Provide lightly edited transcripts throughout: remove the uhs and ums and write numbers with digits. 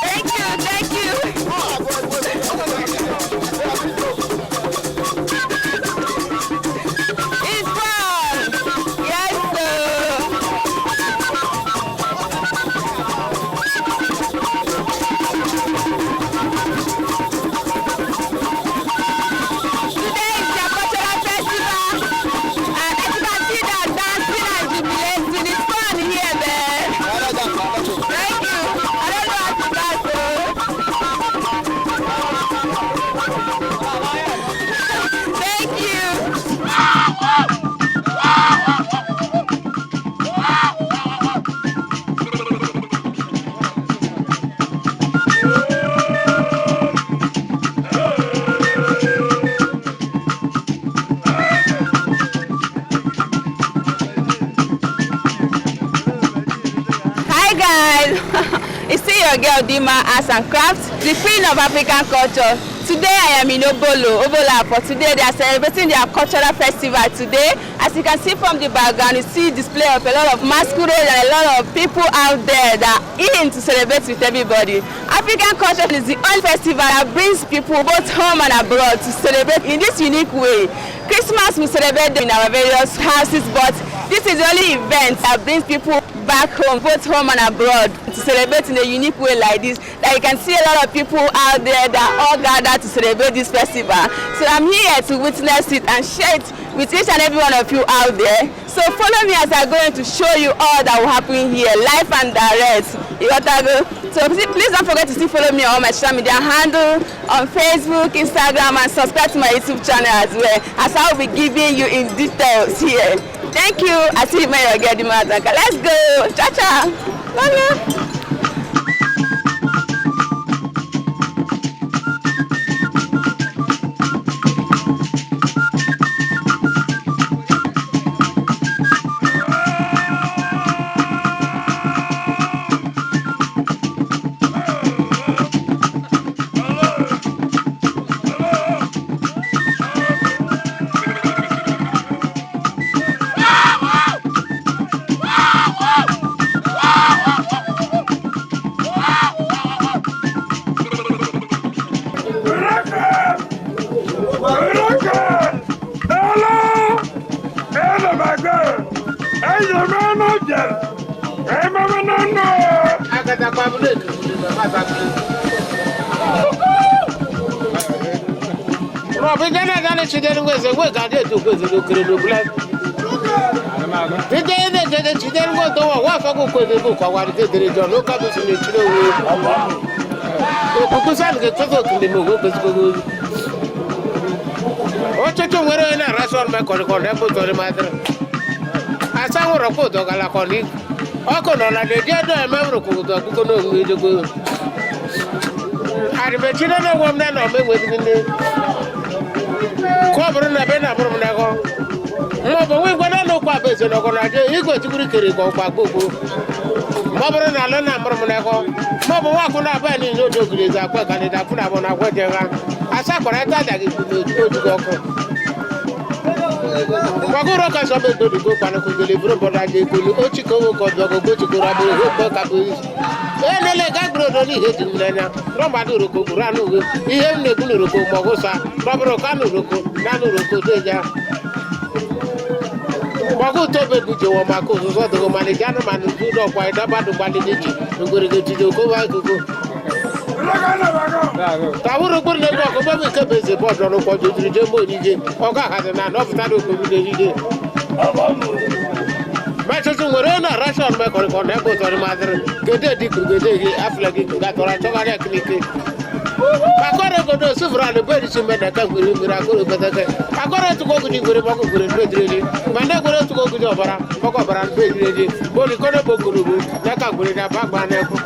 Thank you, thank you. It's fun. Yes, sir. Today is their cultural festival, and as you can see, they are dancing and jubilating. It's fun here, man. Thank you. I don't know how to dance, though. Thank you. Hi guys, it's still your girl Dima Arts and Crafts, the queen of African culture. Today I am in Obollo, Obollo-Afor. Today they are celebrating their cultural festival today. As you can see from the background, you see display of a lot of masquerade and a lot of people out there that are in to celebrate with everybody. African culture is the only festival that brings people both home and abroad to celebrate in this unique way. Christmas we celebrate in our various houses, but this is the only event that brings people back home, both home and abroad, to celebrate in a unique way like this. That you can see a lot of people out there that all gathered to celebrate this festival. So I'm here to witness it and share it with each and every one of you out there. So follow me as I'm going to show you all that will happen here, live and direct. You got to go. So please don't forget to still follow me on all my social media handle on Facebook, Instagram, and subscribe to my YouTube channel as well, as I will be giving you in details here. Thank you. I see you when you get the. Let's go. Ciao, ciao. Love you. Ọtụtụ nwere onye na-arasị ọrụ mekọrịkọrị ebe ụtọrị madịrị asa nwụrụ kwa ụdọ gala kọrị ọkụ nọ na dedi edo eme nwụrụ kwa ụdọ gụgo n'onwe edogo arịmechire na onwe m na na ọma enweghị nne ka ọ bụrụ na ebe na abụrụ m n'ego ma ọ bụ nwa igwe na n'ụkwa abụ eze n'ọgọ na aja igwe tigburu kere ka ọkwa gbogbo ma ọ bụrụ na ala na amụrụ m n'ego ma ọ bụ nwa akwụ na abụọ niile odo ogiri eze akwa ka ndịda akwụ na abụọ na agwa je ha asa kwara eta adaghị ojugo ọkụ gbagoro ka sọ bɛ do go kpana ko jeli buru bɔda je kolu o ci ko ko dɔ ko ci ko rabu ho bɔ ka bo e ne le ka gburo do ni he ti mu nanya rɔba do roko kura nu go ihe ne ku roko mɔ ko sa rɔburo ka nu roko na nu roko do ja gbɔgu tó bɛ du jɛ wɔ ma ko sɔsɔ dogo ma ni janu ma nu du dɔ kɔ daba do gba ni ne ci ngorege ti do ko wa koko tawuro gbọ́dọ̀ ní ọkọ̀ bẹ́ẹ̀ kébé ṣe bọ́ ọ̀dọ́ ló kọjú ojú jẹ́ mọ́ oníje ọkọ̀ àkàtà náà lọ́fíìsì àdó kòmí lè yíje. Mẹ́tutù nwere na rashọn mekọrịkọ na ebe ụtọrị madịrị gede dịkụ gede gị afụla gị gatọrọ achọgharị akịlịke. Akọrọ godo sufura ni bẹ́ẹ̀ ti mẹ́ta ká gbèrè gbèrè akọrọ gbẹdẹkẹ. Akọrọ tukọ gidi gbèrè mọ́kò gbèrè gbẹdẹrẹ ma ne gbèrè tukọ gidi ọ̀bara mọ́kò ọ̀bara gbẹdẹrẹ bóni kọ́nẹ́ bó gbòlògbò n'aka gbèrè ní abá gbà n'ẹkọ.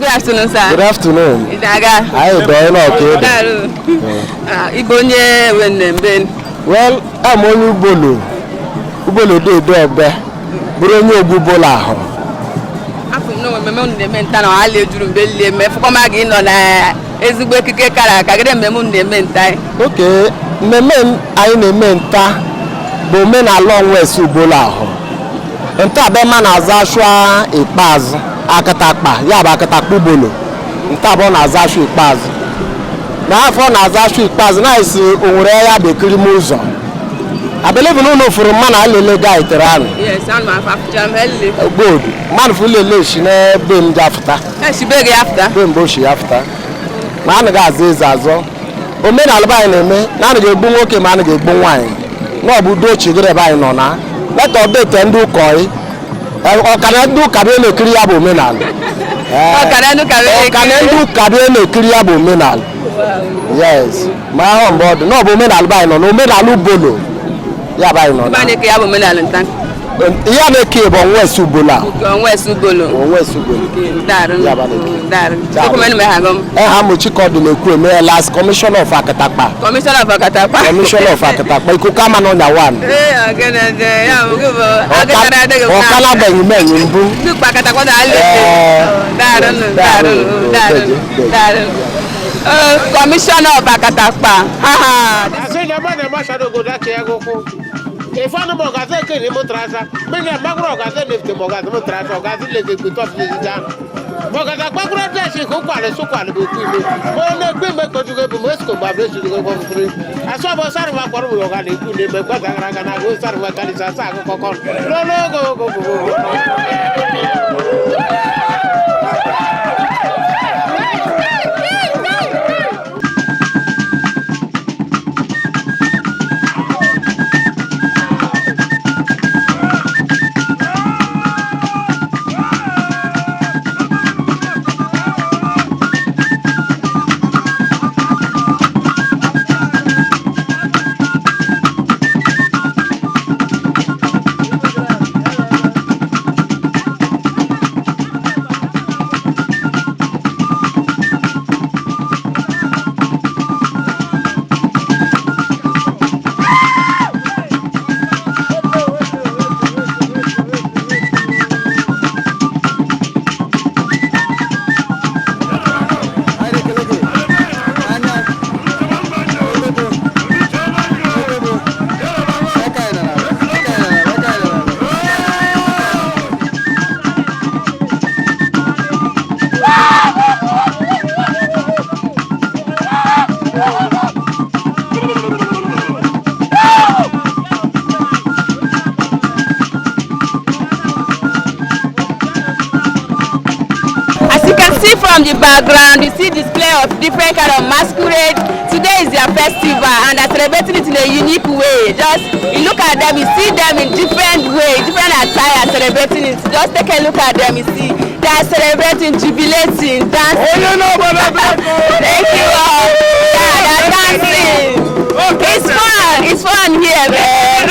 Good afternoon, sir. Good afternoon. Ị na-aga? Anyị bụ onye ọka ede. Daalụ. Ah, Ịbụ onye wenne mbe. Well, I'm onye Ugbolo. Ugbolo dị edo ọbẹ. Bụrụ onye Ogbubolo ahụ. Afọ m na onwe mmemme unu na-eme nta na ọha lie juru mgbe lie eme fụkọma gị nọ na ezigbo ekike kara aka gịnị mmemme unu na-eme nta? Oke, mmemme anyị na-eme nta bụ omenala onwesi Ugbolo ahụ. Nta bụ ema na-aza ashwa ikpeazụ akatakpa ya bụ akatakpa Ugbolo. Nta bụ ọ na-aza ashwa ikpeazụ. N'afọ ọ na-aza ashwa ikpeazụ na-esi onwere ya bụ ekiri m ụzọ. I believe na unu fụrụ mma na alele guy tere anụ. Yes, anụ m afọ afụchara m helile. Good. Mmadụ fụ lele si n'ebe m ji afụta. Eshibe gị afụta. Be mgbe o si ya fụta. Ma a naghị azọ eze azọ. Omenala be anyị na-eme na anaghị egbu nwoke ma anaghị egbu nwaanyị. Na ọ bụ udo chigoro ebe anyị nọ na. Leta ọbete ndị ụkọ ị. Ọkana ndị ụka bụ na-ekiri ya bụ omenala. Ọkana ndị ụka bụ Ọkana ndị ụka bụ na-ekiri ya bụ omenala. Yes. Ma ahụ mgbe ọ dị na ọ bụ omenala be anyị nọ na omenala Ugbolo ya bụ anyị nọ Ebe a na. na-eke ya bụ omenala nta. Ihe a na-eke bụ onwe esi Ugbolo a. Nke onwe esi Ugbolo. Onwe esi Ugbolo. Daalụ. Ya bụ a na-eke. Daalụ. Ekwumenụ m ha gọm. Eha m Chikọdụ na-ekwu emeela as Commissioner of Akatakpa. Commissioner of Akatakpa. Commissioner of Akatakpa ikuku ama nọ nya one. Ee, ogene dị ya bụ gị bụ agụtara adịghị mma. Ọkala benyi menyi mbụ. Ndị ụkpa Akatakpa na-alụ Ee. Daalụ, daalụ, daalụ, daalụ. Commissioner of Akatakpa. Ha ha. Ase nyama na ma sado go da ke go ko. Ifanu mo ga se ke ni mo trasa. Me na magro ga se lefte mo ga mo trasa ga se le ke ku to fi ja. Mo ga ta gbagro da se ko kwa le so kwa le go ku mi. Mo ne gbe me ko ju ke bu mo sko ba be su ko ko furu. Aso bo sar ma ko ru ga le ku ni me gba ta ga na go sar ma ka ni sa sa ko ko ko. Lo lo go go go. As you can see from the background, you see display of different kind of masquerade. Today is their festival and they're celebrating it in a unique way. Just you look at them, you see them in different way, different attire celebrating it. Just take a look at them, you see they are celebrating, jubilating, dancing. Thank you all. Yeah, they are dancing. It's fun. It's fun here, man.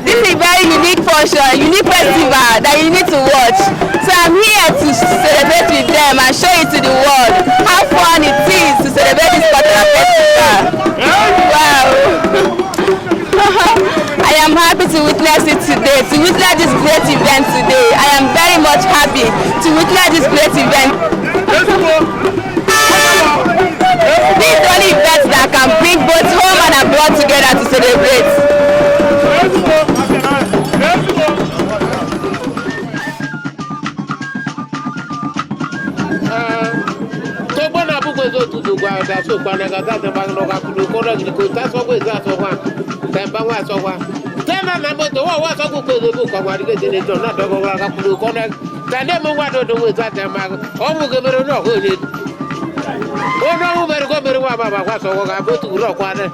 This is very unique function, unique festival that you need to watch. So I'm here to celebrate with them and show it to the world how fun it is to celebrate this cultural festival. Wow. I am happy to witness it today, to witness this great event today. I am very much happy to witness this great event. This is the only event that can bring both home and abroad together to celebrate. Tọgbọ́n náà búkọ èso tutù gba ọ̀dà sóògbà náà gàdá tẹ̀ bá lọ ká kúlù kó lọ́ọ̀gì kò tá sọ́kò èso àsọ̀gbà tẹ̀ bá wà sọ́gbà. Tẹ́lá náà mọ̀tò wọ́n wá sọ́kò kó èso bùkọ̀ wà ní kéde jọ náà dọ́gbọ́n wà ká kúlù kọ́ náà tẹ̀lé mu wà dọ̀dọ̀ wò èso àtẹ̀ máa ọ̀mù kẹmẹrẹ náà kó lè. Ó náà mú mẹrẹ kọ́ mẹrẹ wà bàbà wà sọ̀kọ̀ ká bó tukù náà kọ́ adẹ́.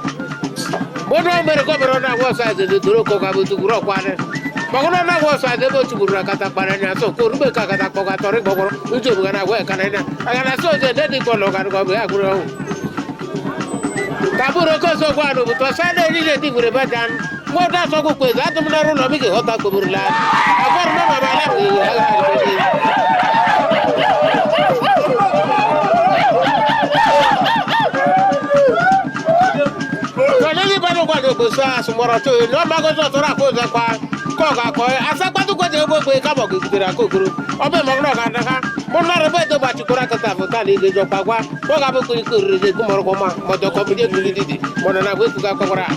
Ó náà mẹrẹ kọ́ mẹrẹ náà wọ́n sọ àìsè dòdò kọ́ ká bó tukù náà kọ́ adẹ́. Mọ̀kúnná náà wọ́n sọ àìsè bó tukù náà kàtà kparẹ́ ní asọ̀ kó rúbẹ̀ ká kàtà kọ́ ká tọ̀rí gbọ́gbọ́rọ́ njẹ́ òmùgá náà wẹ̀ kànáà ní àgànà sọ̀tẹ̀ dẹ́ni kọ́ lọ́ kàdùkọ́ bẹ́ẹ̀ àkúrẹ́ ọ̀hún. Kaburo ko so kwa no to sa de ni de ti gure ba dan. Mo da so ku kweza atum na ru no mi ke hota ko buru la. Akor no ma ba la. gbèsè àsùnmọ̀rọ̀ tó yìí lọ́ọ́ máa gbèsè ọ̀tọ́rọ̀ àkóso kwa kọ́ ọ̀gá kọ́ ẹ asagbadugbo jẹ́ gbogbo kábọ̀ gègé àkókòrò ọbẹ̀ mọ̀kúnrọ̀ ká dáká mo nọrọ bẹ́ẹ̀ tó bá ti kóra kẹta àfọ̀tá lè lè jọ pàgbá bọ́ọ̀gá bó kiri kiri rẹ̀ kó mọ̀rọ̀ kọ́ ma mọ̀tọ̀ kọ́ mi dé kiri dìde mọ̀nà náà gbé kúkà kọ́kọ́rọ́.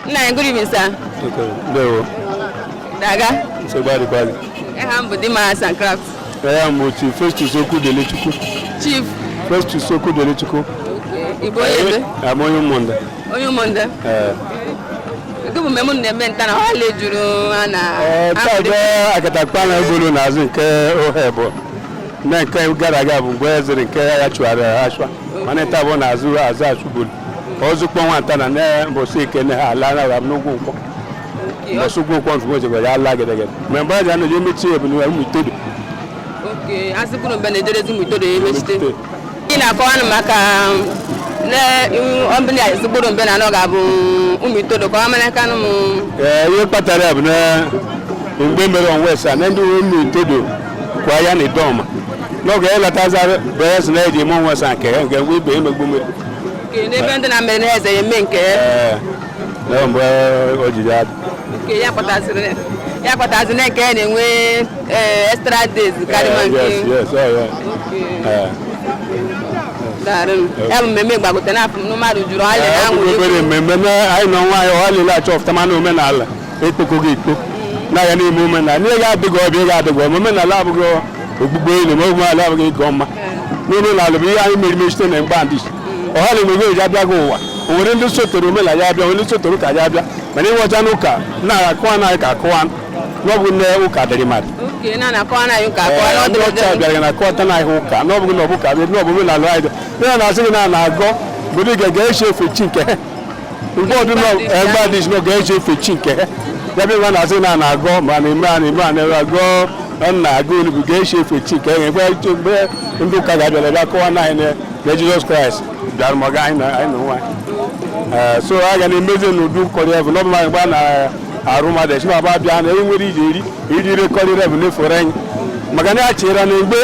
Nna anyị, good evening, sir. Okay, ndewo. Daga. Nsogbu adịkwa gị. Aha m bụ Dima Arts and Craft. Ee, m bụ Chief Festus Okwudelechukwu. Chief. Festus Okwudelechukwu. Okay. Ị bụ onye ebe? Abụ onye Ụmụnda. Onye Ụmụnda. Ee. Nke bụ mmemme unu na-eme nta na ọhala juru a na. Ee, taa ebe akatakpa na egolo n'azụ nke ohe bụ na nke gara aga bụ mgbe ezere nke ya chụgharịrị achụa, mana taa bụ n'azụ azụ achụgburu ọzụkpọ nwata na ne mbọsị ike ne ha ala na n'ugwu nkwọ, mbọsị ugwu nkwọ nfụgo chekwa ya ala gedegede ma mgbe aja anọghị emechi ebulu ụmụ itodo. Okay, asị kwuru mgbe na-ederezi ụmụ itodo ya emechite. Ị na-akọwa nụ maka ne ọbụla ezigboro mgbe na anọ ga-abụ ụmụ itodo ka ọ mara kanụ m. Ee, ihe kpatara ya bụ na mgbe mere onwe sa na ndị ụmụ itodo kwa ya na idoma n'oge ịlọtazara bụ sị na eji eme onwe sa nke ya nke mgbe ibe emegbu mmiri. Okay, n'ebe ndị na-mere na eze ya eme nke ya. Ee, na mgbe o jiri adị. Okay, ya kpataziri na nke ya na-enwe extra days karịa nke. Yes, yes, oh, yeah. Ee. Daarụ. Ya bụ mmemme gbagote n'afọ m mmadụ juru ha lere Ee, ọ anwụ. bụ obere mmemme na anyị nọ nwayọ ọ lele achọ ọfụtama na omenala ekpokọghị ikpo na-aga n'ime omenala ihe ga-adịghị ọbịa ị ga-adịghị ọma omenala abụghị okpukpe elu ma omenala abụghị ịgọ mma n'omenala bụ ihe anyị merime site na mgba ndị ọha na ememe eji abịaghị ụwa. O nwere ndị sotoro omenala ya abịa, nwere ndị sotoro ụka ya abịa, mana ịghọta n'ụka na-akụwa anaghị ka akụwa n'ọbụ nne ụka dịrị mmadụ. Okay, na na-akọwa na anyị ụka akọwa na ọ Ndị dịrị ọcha bịara na akọta na ahịa ụka n'ọbụghị na ọbụ ka n'ọbụ omenala anyị dị na na-asị gị na na-agọ bụrụ ị ga-eche efe chi nke ha mgbe ọdụ egbe adị na ga-eche efe chi nke ha ya bịa na-asị na na-agọ ma na-eme a na-eme a na-agọ nna agụ onugbu ga-eche efe chi nke ha mgbe mgbe ndị ụka ga-abịara bịa kọwa na anyị na Jizọs Kraịst bịara ma ọ ga anyị na anyị na onwe anyị. Ee, so a ga na-emezi n'udu kọrọ evu n'ọbụ ma mgbe a na-arụ mmadụ esi ma bịa na enwere ije eri iri rekọrọ evu n'efere anyị maka na a chere na mgbe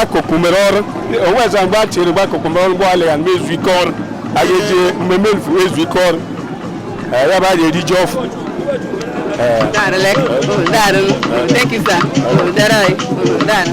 akụkụ mere ọrụ onweza mgbe a chere mgbe akụkụ mere ọrụ mgbe ọla ya na ezu ike ọrụ a ga-eji mmemme mfu ezu ike ọrụ. Ee, ya bụ a ga-eri ji ọfụ. Daarụ lek. Daarụ. Thank you, sir. Daarụ. Daarụ.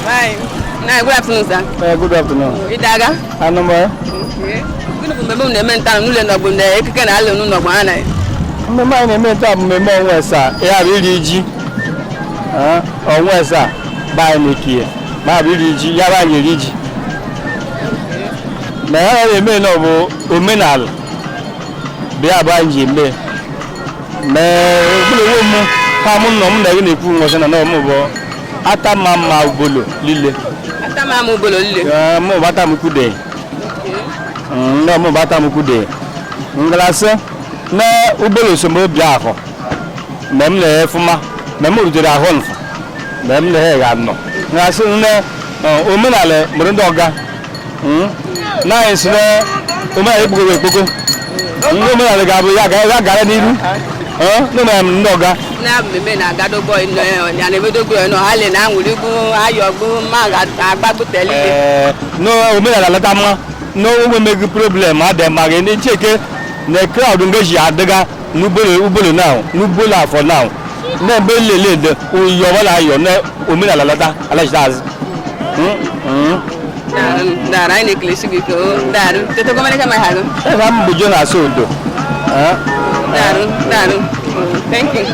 Bye. Na good afternoon, sir. Good afternoon. Ịdaga. Anụmọ. Gịnị bụ mmemme unu na-eme nta n'ụlọ nọgbụ na ekike na alụ n'ụlọ ha na? Mmemme anyị na-eme taa bụ mmemme ọnwa asaa, ya bụ iri ji. Ọnwa asaa bụ anyị na-ekie ma bụ iri ji, ya bụ anyị eri ji. Ma ya na-eme na ọ bụ omenala bụ ya bụ anyị ji eme. Ma ọbụla onwe m ha mụ nọ m na gị na-ekwu nwọsị na na mụ bụ ata ma mma ugbolo lile. Ata m ama ugbolo lile. Mụ bụ ata m kwude. Ndị ọmụ bụ ata m kwude. Ngalasị na ụgbọelu esemokwu ahụ mgbe m na-eghe fụma mgbe m rutere ahụ nfụ mgbe m na-eghe ga nọ ngasị nne omenala mụrụ ndị ọga na anyị si na omenala ekpokoro ekpoko ndị omenala ga-abụ ya gara n'iru na omenala mụrụ ndị ọga. Na mmemme na-agadogbo ya na-emedogbo ya nọ ha le na anwụrịgbu ayọgbu ma agbagbuteli. Na omenala lata mma na onwe megi problem adị mma gị ndị ncheke na crowd ngeji adịga n'ugbolo ugbolo now n'ugbolo afọ now na mgbe lele de oyi ọbụla ayọ na omenala lata alachita azụ. Dara anyị na-ekele gị ka o darụ tete gọọmenti kama ha gụ. Ebe m bụ Jonas Odo. Darụ darụ, thank you.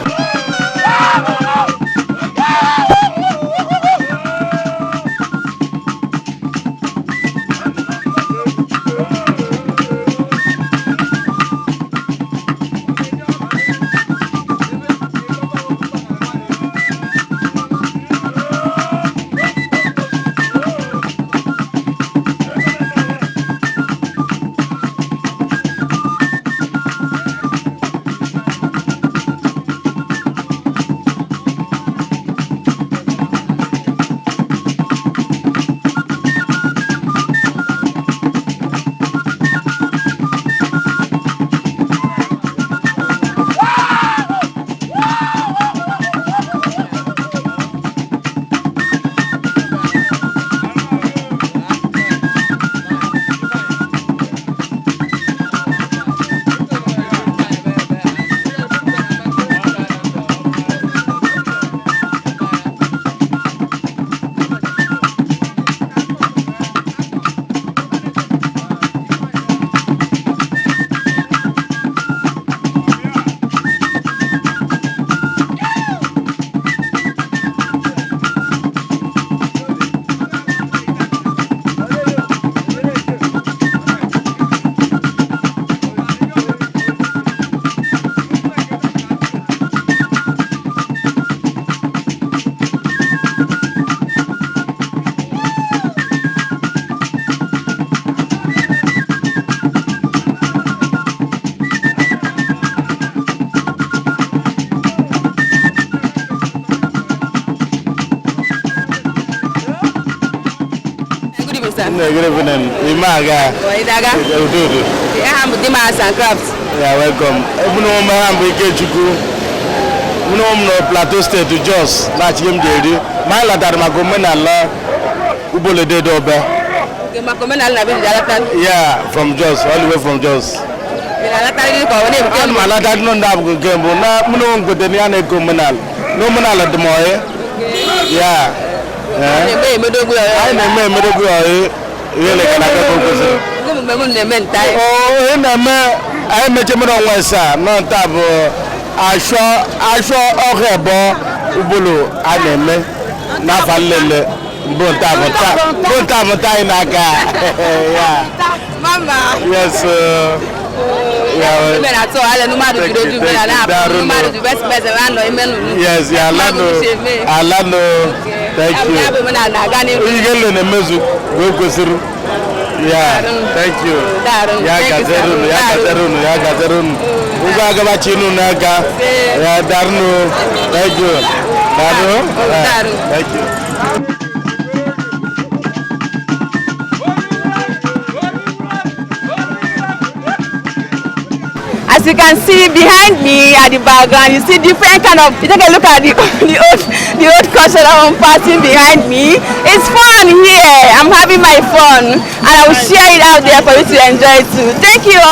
Good evening, sir. Good evening. Imaga. Ịdaga. Ududu. Aha m bụ Dima Arts and Crafts. Yeah, welcome. Ebunu m ha mbụ Ikechukwu. Mụ na m nọ Plateau Steeti Jos na-achị m ji eri. Ma anyị latara maka omenala Ugbolodedo Obe. Maka omenala na be ji alata. Yeah, from Jos, all the way from Jos. Ị na-alatarịrị ka ọ na-ebuke? Ana m alata nọ ndị abụghị nke mbụ na mụ na onwe m kwetara na ya na-eke omenala. Na omenala dị m ọyị. Yeah. Na-eme emedogbo ya. Anyị na-eme emedogbo ọyị ihe leka na akụkọ kwesịrị. Gịnị mmemme unu na-eme nta? Ihe na-eme anyị meche mere ọnwa asaa nọ nta bụ ashọ ashọ ọhịa abụọ ugbolo a na-eme n'afa nlele mbụ nta bụ taa mbụ nta bụ taa anyị na-aga. Yeah. Mama. Yes. Yeah. Ime na-atụ ala mmadụ juru oju ime na na-apụ mmadụ ju best best ebe a nọ ime nụ. Yes, yeah, alano alano thank you. Ya bụ omenala na-aga n'iru. Ihe nle na-emezu ka o kwesịrị. Yeah, thank you. Ya gazere unu, ya gazere unu, ya gazere unu. Ụgwọ agabachi unu n'aka. Ya darunu. Thank you. Daru. Thank you. As you can see behind me at the background, you see different kind of, you take a look at the, the old cultural one passing behind me. It's fun here. I'm having my fun and I will share it out there for you to enjoy too. Thank you all.